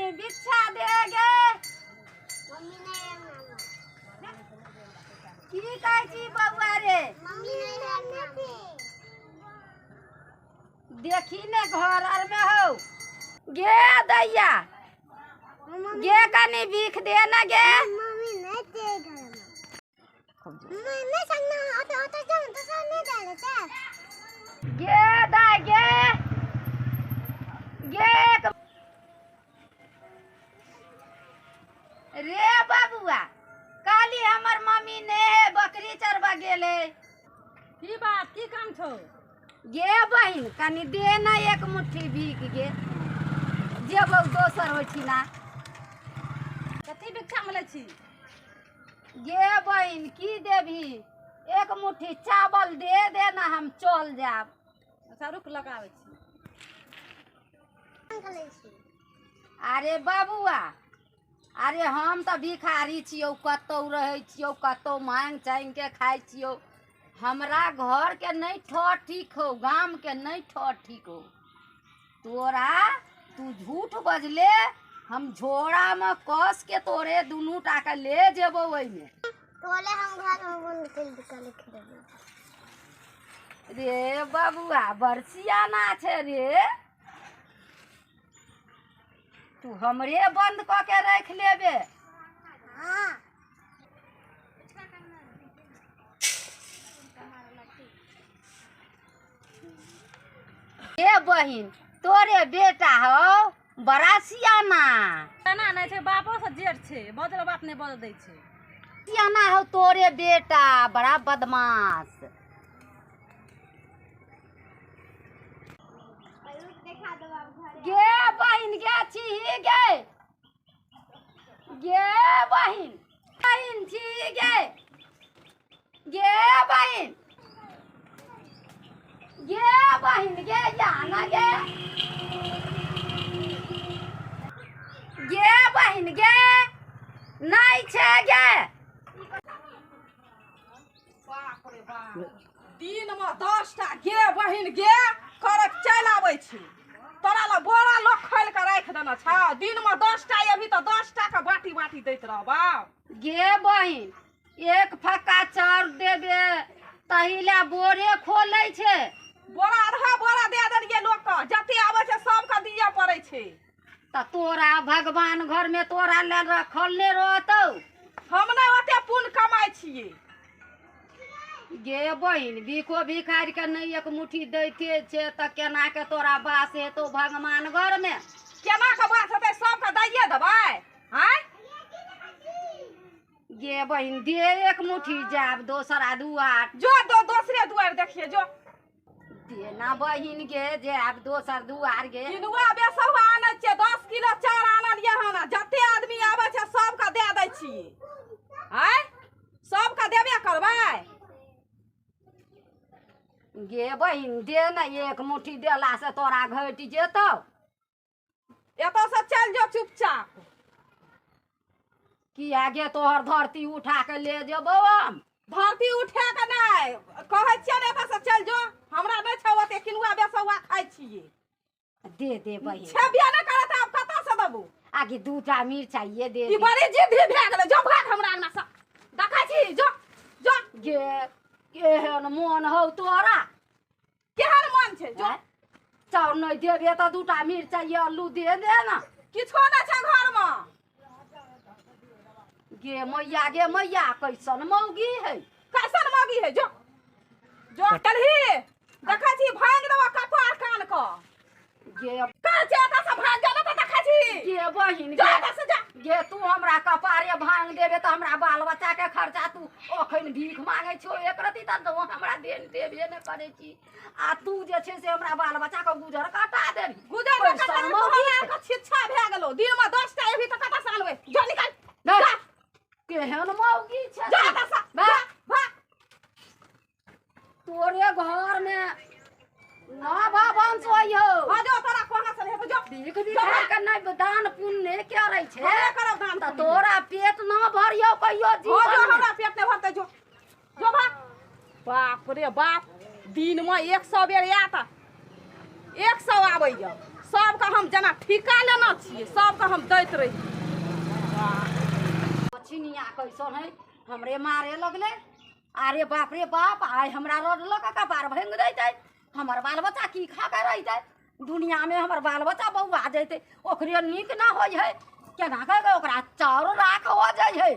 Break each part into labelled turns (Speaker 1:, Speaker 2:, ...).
Speaker 1: कनी बिच्छा दे गे।
Speaker 2: मम्मी नहीं अंगना।
Speaker 1: की कहै छी बौआ रे?
Speaker 2: मम्मी नहीं अंगना थी।
Speaker 1: देखी ने घर आर में हो गे दैया गे कनी भीख दे ना गे।
Speaker 2: मम्मी नहीं दे घर में। मम्मी नहीं संगना ऑटो ऑटो जाऊं तो सब नहीं डाले थे।
Speaker 1: गे दाई गे गे रे बाबुआ काली हमर मम्मी ने बकरी चरबा गेले।
Speaker 3: की बात की काम छौ?
Speaker 1: गे बहिन कनी दे ना एक मुट्ठी भीख गे जेबौ दोसर ओहिठिना।
Speaker 3: कथी भिक्षा मिलै छी?
Speaker 1: गे बहिन की देबही एक मुट्ठी चावल दे दे ना हम चल जाब।
Speaker 3: अच्छा रुक लगाबै छी।
Speaker 1: अरे बाबुआ अरे हम तऽ भिखारी छियौ कतौ रहै छियौ कतौ मांग चांग के खाइ छियौ। हमरा घर के नहीं ठो ठीक हो गाम के नहीं ठो ठीक हो। तोरा तू झूठ बजले हम झोरा में कस के तोरे दुनू टा के ले जेबौ ओहिमे।
Speaker 2: तोले हम घर में बंद कर के
Speaker 1: रे बाबुआ बरसियाना छै रे तू हमरे बंद क के रख लेबे।
Speaker 2: हाँ
Speaker 1: ए बहिन तोरे बेटा हो बड़ा सियाना।
Speaker 3: सियाना नहीं छै बापो से जेठ छै बजल बाप नहीं बजल दै छै।
Speaker 1: सियाना हो तोरे बेटा बड़ा बदमाश। गे बहिन गे छी गे गे बहिन बहिन छी गे गे बहिन गे बहिन गे जाना गे गे बहिन गे नहीं छे गे।
Speaker 3: बाप रे बाप दिन में 10 टा गे बहिन गे करक चलि आबै छी। तोरा ला बोरा लोग खोलि के राखि देने छौ। दिन में 10 टा अभी तऽ 10 टा के बाटी बाटी दैत रहबौ।
Speaker 1: गे बहिन एक फक्का चाउर देबे तही ला बोरे खोलै छै।
Speaker 3: बोरा आधा बोरा दे देलियै लोक के जते आबै छै सबके दिअ पड़ै छै।
Speaker 1: तऽ तोरा भगवान घर में तोरा लेल रखल नहि रहतौ।
Speaker 3: हम नहि ओते पुण्य कमाइ छियै।
Speaker 1: गे बहिन भीखो भिखारि के नहि एक मुट्ठी दैते छै तऽ केना के तोरा बास हेतौ भगवान घर में?
Speaker 3: केना के बास हेतै सबके दैये देबै आँय?
Speaker 1: गे बहिन दे एक मुट्ठी जाब दोसरा दुआर।
Speaker 3: जो दो दोसरे दुआर देखिए जो
Speaker 1: दे ना बहिन गे जाब दोसर दुआर गे।
Speaker 3: किनुआ बेसहुआ आनै छियै 10 किलो चाउर आनलियै हन जते आदमी आबै छै सबके दए दै छियै आँय? सबके देबे करबै?
Speaker 1: गे बहिन दे ना एक मुट्ठी देला से तोरा घटि जेतौ।
Speaker 3: एतऽ से चलि जो चुपचाप।
Speaker 1: किया गे तोहर धरती उठा के ले जेबौ हम?
Speaker 3: धरती उठा के नहि कहै छियै ने एतऽ से चलि जो। हमरा नहि छौ ओते किनुआ बेसहुआ खाइ छियै।
Speaker 1: दे दे बहिन।
Speaker 3: छेबे नहि करत आब कतऽ से देबौ?
Speaker 1: आगे 2टा मिरचाइए दे।
Speaker 3: ई बड़ी जिद्दी भए गेलै जो भाग हमरा अंगना से। देखै छी जो जो।
Speaker 1: गे केहन मोन हौ तोरा?
Speaker 3: केहन मोन छै जो।
Speaker 1: चाउर नहि देबे तऽ 2टा मिरचाइ आलू दे दे ना।
Speaker 3: किछो नहि छै घर में।
Speaker 1: गे मैया गे मैया कैसन मौगी है?
Speaker 3: कैसन मौगी है जो जो चलही देखै छी भांगि देबौ कपार कान के।
Speaker 1: गे
Speaker 3: कहै छै एतऽ से भागि जा ने तऽ देखै छी।
Speaker 1: गे बहिन
Speaker 3: जो एतऽ से जा।
Speaker 1: गे तू हमरा कपारे भांग देबे तऽ हमरा बाल बच्चा के खर्चा तू अखन भीख मांगै छौ एक रत्ती तऽ हमरा देन देबे नहि करै छी आ तू जे छै से हमरा बाल बच्चा के गुजर कटा देबही।
Speaker 3: गुजर कटा देबही छिच्छा भए गेलौ। दिन में 10 टा एबही तऽ कतऽ से आनबै? जो निकाल।
Speaker 1: जा केहन मौगी छै?
Speaker 3: जा एतऽ से जा भाग।
Speaker 1: तोरे घर में ना भवंश होइ हौ।
Speaker 3: हाँ जो तोरा कोना से हेतौ जो।
Speaker 1: भीख भिखारि के नहि दान पुण्य नहि करै छै।
Speaker 3: हम करब दान
Speaker 1: तऽ तोरा पेट न भरियौ कहियो जीवन
Speaker 3: में। हमरा पेट नहि भरतै जो जो भाग। बाप रे बाप दिन में 100 बेर आयत 100 आबैया 100 सबके हम जेना ठीका लेना छियै, सबके हम दैत रही।
Speaker 1: छिनिया कैसन है, हमरे मारे लगले। अरे बाप रे बाप, आइ हमरा रोड लऽ कऽ कपार भंगि दैतै, हमर बाल बच्चा की खा कऽ रहितै? दुनिया में हमर बाल बच्चा बौआ जैतै, ओकरे नीक ना होइ है। केना कऽ ओकरा चाउर राख हो जाइ है,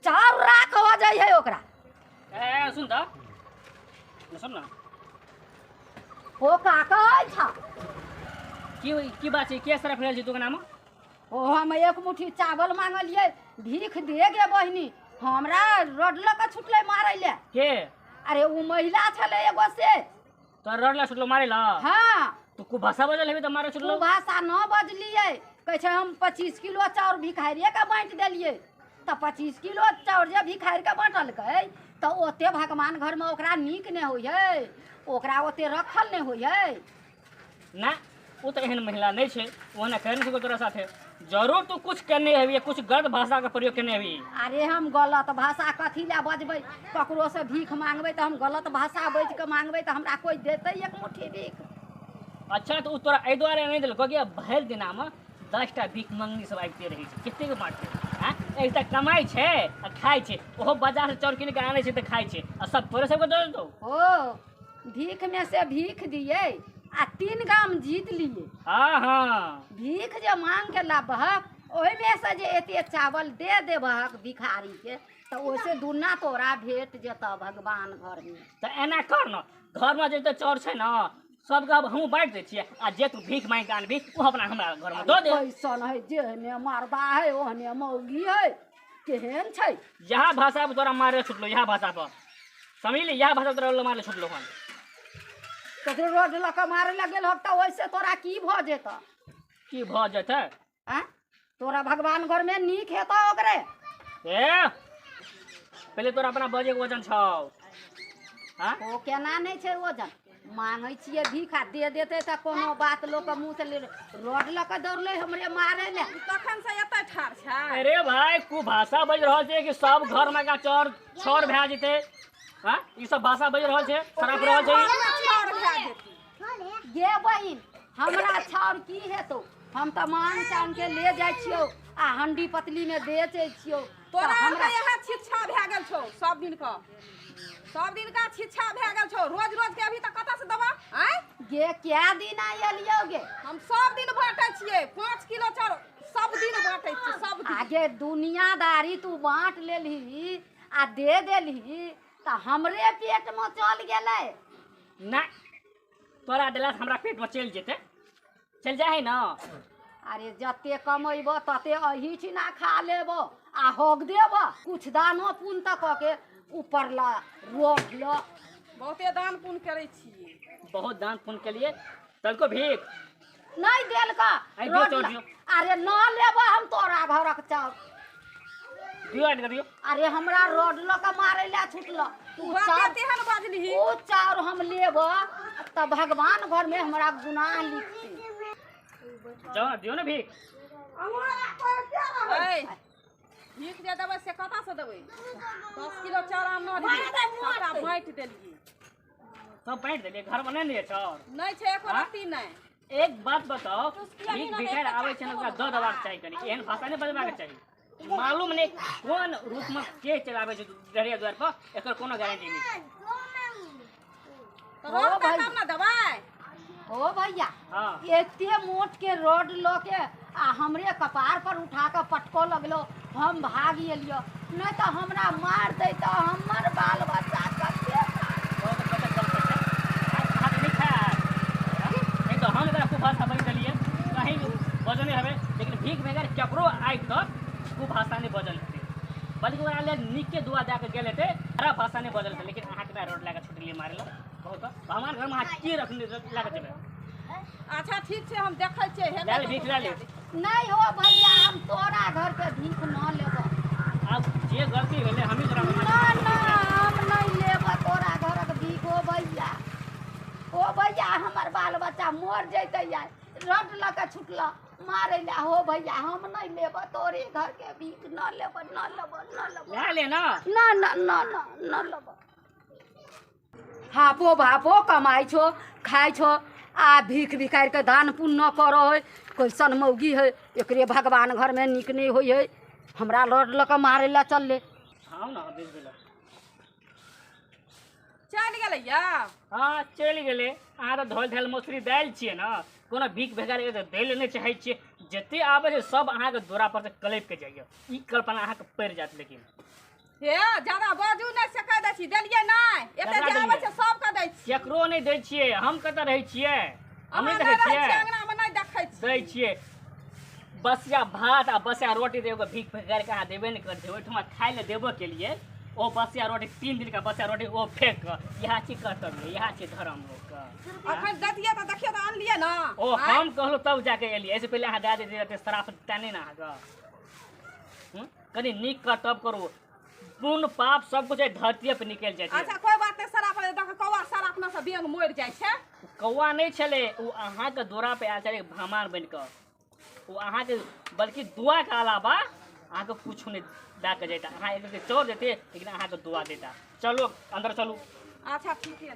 Speaker 1: चाउर राख हो जाइ है ओकरा।
Speaker 4: ए सुन त, सुन न।
Speaker 1: ओ का कहै छ?
Speaker 4: की बात छै? किया सारा फैल छै दोकानमा?
Speaker 1: ओ हम एक मुट्ठी चावल मांगलियै, भीख दे गे बहिनी, हमरा रोड लऽ कऽ छुटलै मारै ले।
Speaker 4: के?
Speaker 1: अरे ओ महिला छलै एगो से।
Speaker 4: तोरा रोड लऽ छुटलो मारै ला?
Speaker 1: हाँ।
Speaker 4: तू को भाषा बजल हेबी तऽ मारे छुटलो?
Speaker 1: ओ भाषा न बजलियै, कहै छै हम 25 किलो चाउर भिखारिये के बाँटि देलियै। तऽ 25 किलो चाउर जे भिखारि के बाँटलकै तऽ ओते भगवान घरमे ओकरा नीक नहि होइ है, ओकरा ओते रखल नहि होइ है।
Speaker 4: ना, ओ तऽ एहन महिला नहि छै, ओहना करि नहि सको तोरा साथे। जरूर तू कुछ करने हेबी, कुछ गलत भाषा के प्रयोग करने हेबी।
Speaker 1: अरे हम गलत भाषा कथी लए बजबै? ककरो से भीख मांगबै तऽ हम गलत भाषा बाजि कऽ मांगबै तऽ हमरा कोइ देतै एक मुट्ठी भीख?
Speaker 4: अच्छा, तऽ ओ तोरा एहि दुआरे नहि देलको कि भरि दिनामे 10 टा भीख मंगनी सब आबिते रहै छै, कतेक बाँटतै? आँय, एक तऽ कमाइ छै आ खाइ छै, ओहो बाजार से चाउर कीन कऽ आनै छै तऽ खाइ छै, आ सब तोरे सबके दऽ देतौ।
Speaker 1: ओ भीख में से भीख दियै आ 3 गाम जीत लिए।
Speaker 4: हाँ हाँ।
Speaker 1: भीख जे मांग के लाबहक ओहिमे से जे एते चावल दे देबहक भिखारी के तऽ ओहिसे दुना तोरा भेट जेतऽ भगवान घर में।
Speaker 4: तऽ एना कर न, घर में जते चाउर छै न सबके अब हमहूँ बाँटि दै छियै, आ जे तू भीख मांगि कऽ आनबी ओ अपना हमरा घर में दऽ दे।
Speaker 1: कैसन है, जेहने मर्दा है ओहने मौगी है, केहन छै?
Speaker 4: इएह भाषा पर तोरा मारे छुटलो, इएह भाषा पर समझली, इएह भाषा तोरा मारे छुटलो हन।
Speaker 1: ककरो रोड लऽ कऽ मारे लए गेल हक तऽ ओहिसे तोरा की भऽ जेतऽ?
Speaker 4: की भऽ जेतै?
Speaker 1: आँय, तोरा भगवान घर में नीक हेतऽ ओकरे।
Speaker 4: ए पहिले तोरा अपना बजे के वजन छौ। हाँ?
Speaker 1: ओ केना नहि छै वजन? मांगै छियै भीख आ दे देतै तऽ कोनो बात लोक के मुँह से रोड लऽ कऽ दौड़लै हमरे मारे लए।
Speaker 3: तखन से एतै ठाढ़ छै।
Speaker 4: अरे भाई, कु भाषा बाजि रहल छै कि सब घर में का चोर छोर भए जेतै? हाँ, ई सब भाषा बाजि रहल छै, खराब रहल छै।
Speaker 3: छाउर भए जेतै।
Speaker 1: गे बहिन, हमरा छाउर की हेतौ? हम तऽ मांग चांग के ले जाइ छियौ आ हंडी पतली में बेचै छियौ।
Speaker 3: तोरा हमरा यहाँ शिक्षा भए गेल छौ, सब दिन का सब दिन का शिक्षा भए गेल छौ, रोज रोज के अभी तक कतऽ से देबऽ? आँय
Speaker 1: गे, क्या दिन एलियौ गे?
Speaker 3: हम सब दिन बाँटै छियै, 5 किलो चाउर सब दिन बाँटै छियै, सब दिन।
Speaker 1: आगे दुनियादारी तू बाँट लेलही आ दे देलही तऽ हमरे पेट में चल गेलै।
Speaker 4: ना, तोरा देला से हमरा पेट में चलि जेतै, चलि जाइ है न।
Speaker 1: अरे जते कमेबो तते अही ठिना खा लेबो आ होग देबो, कुछ दानो पुण्य तऽ कऽ के ऊपर ल रोक ल।
Speaker 3: बहुते दान पुण्य करै छियै।
Speaker 4: बहुत दान पुण्य केलियै, तलको भीख
Speaker 1: नहि देलका।
Speaker 4: दियौ चाउर दियौ।
Speaker 1: अरे न लेबो हम तोरा घरक चाउर।
Speaker 4: दियौ आनि कऽ दियौ।
Speaker 1: अरे हमरा रोड लऽ कऽ मारै लए छुटल।
Speaker 3: तू बाते तेहन बाजलिही।
Speaker 1: ओ चाउर हम लेबो तऽ भगवान घर में हमरा गुनाह लिखतै।
Speaker 4: जाओ ना, दियौ ने भीख।
Speaker 3: भीख जे देबै से कतऽ से देबै? 10 किलो चाउर आनने रहियै, सबटा बाँटि देलियै।
Speaker 4: सब बाँटि देलियै, घर में नहि ने चाउर?
Speaker 3: नहि छै एको रत्ती नहि।
Speaker 4: एक बात बताओ, भीख भिखारि आबै छै ने ओकरा दऽ देबाक चाही, कनि एहन भाषा नहि बजबाक चाही। मालूम नहि कोन रूप में के चलाबै छै डरिया द्वार पर, एकर कोनो गारंटी नहि छै।
Speaker 3: तऽ रहतै तब ने देबै।
Speaker 1: ओ भैया,
Speaker 4: हाँ।
Speaker 1: एते मोट के रोड लऽ के आ हमरे कपार पर उठा कऽ पटकऽ लगलो, हम भागि एलियो, नहि तऽ हमरा मार दै तऽ हमर बाल बच्चा कते।
Speaker 4: नहीं तो हम एकरा कुभाषा बजि देलियै, कहीं बजने हेबै, लेकिन भीख बगैर ककरो आइ तक कुभाषा नहि बजल हेतै, बल्कि ओकरा लेल नीके दुआ दए कऽ गेल हेतै, खराब भाषा नहि बजल हेतै। लेकिन अहाँके रोड लए कऽ छुटलियै मारै लए, कहू तऽ भगवान घरमे अहाँ की रखने लए कऽ जेबै?
Speaker 3: अच्छा ठीक छै, हम देखै छियै।
Speaker 4: लए ले भीख, लए ले।
Speaker 1: नहि हो भैया, हम तोरा घर के भीख न लेबो।
Speaker 4: आब जे गलती भेलै हमही तोरा।
Speaker 1: ना ना, हम नहि लेबो तोरा घरक भीख। ओ भैया, ओ भैया, हमर बाल बच्चा मर जैतै यार, रट लऽ कऽ छुटल मारै लए। हो भैया, हम नहि लेबो तोरे घर के भीख, न लेबो, न लेबो, न लेबो।
Speaker 4: लए ले ना।
Speaker 1: ना ना ना ना, न लेबो। हाफो भाफो कमाइ छो, खाइ छो, आ भीख भिखारि के दान पुण्य न करऽ है। कैसन मौगी है, एकरे भगवान घर में नीक नहीं होइ है। हमरा लड़ लऽ कऽ मारे ला चलले।
Speaker 4: हाँ ना बेच देला।
Speaker 3: चलि गेलैया?
Speaker 4: हाँ चलि गेलै। अहाँ तऽ धोल धाल मौसरी दालि छियै ने, कोनो भीख भेगार के दै लए नहि चाहै छियै। जते आबै छै सब अहाँके दोरा पर से कलपि के जाइए, ई कल्पना अहाँके पड़ि जायत। लेकिन
Speaker 3: हे ज्यादा बाजू नहि से कहि दै छी, देलियै नहि, एते
Speaker 4: केकरा
Speaker 3: जे आबै
Speaker 4: देलियै?
Speaker 3: छै सबके दै छी।
Speaker 4: केकरो नहि दै छियै। हम कतऽ रहै छियै? हम
Speaker 3: अहाँ
Speaker 4: नहि
Speaker 3: नहि
Speaker 4: देखै
Speaker 3: रहै
Speaker 4: छियै?
Speaker 3: छियै अंगनामे, नहि देखै छी।
Speaker 4: दै छियै बसिया भात आ बसिया रोटी। तऽ एगो भीख भेगार के अहाँ देबे नहि करै छियै। ओहिठमा खाइ लए देबो केलियै, ओ बसिया रोटी 3 दिन का बसिया रोटी ओ फेंक कऽ। इएह छी कर्तव्य, इएह छी धर्म लोकके।
Speaker 3: अखन दैतियै तऽ देखियौ तऽ अनलियै ने।
Speaker 4: ओ
Speaker 3: आँय?
Speaker 4: हम कहलहुँ तब जाके एलियै, एहिसँ पहिले अहाँ दए दैत शराब तेँ नहि ने अहाँके। कनि नीक कर्तव्य करू, पुण्य पाप सब कुछ एहि धरतीये पर निकलि जाइ छै।
Speaker 3: अच्छा कोइ बात नहि, सराप देख कौआ सराप ने से बेंग मरि जाइ छै।
Speaker 4: कौआ नहि छलै ओ, अहाँके दोरा पे आयल छलै भमान बनि कऽ। ओ अहाँके बल्कि दुआके अलावा अहाँके कुछ नहि दए कऽ जैता। अहाँ एक चोर देते, लेकिन अहाँके दुआ देता। चलू अन्दर चलू।
Speaker 3: अच्छा ठीके।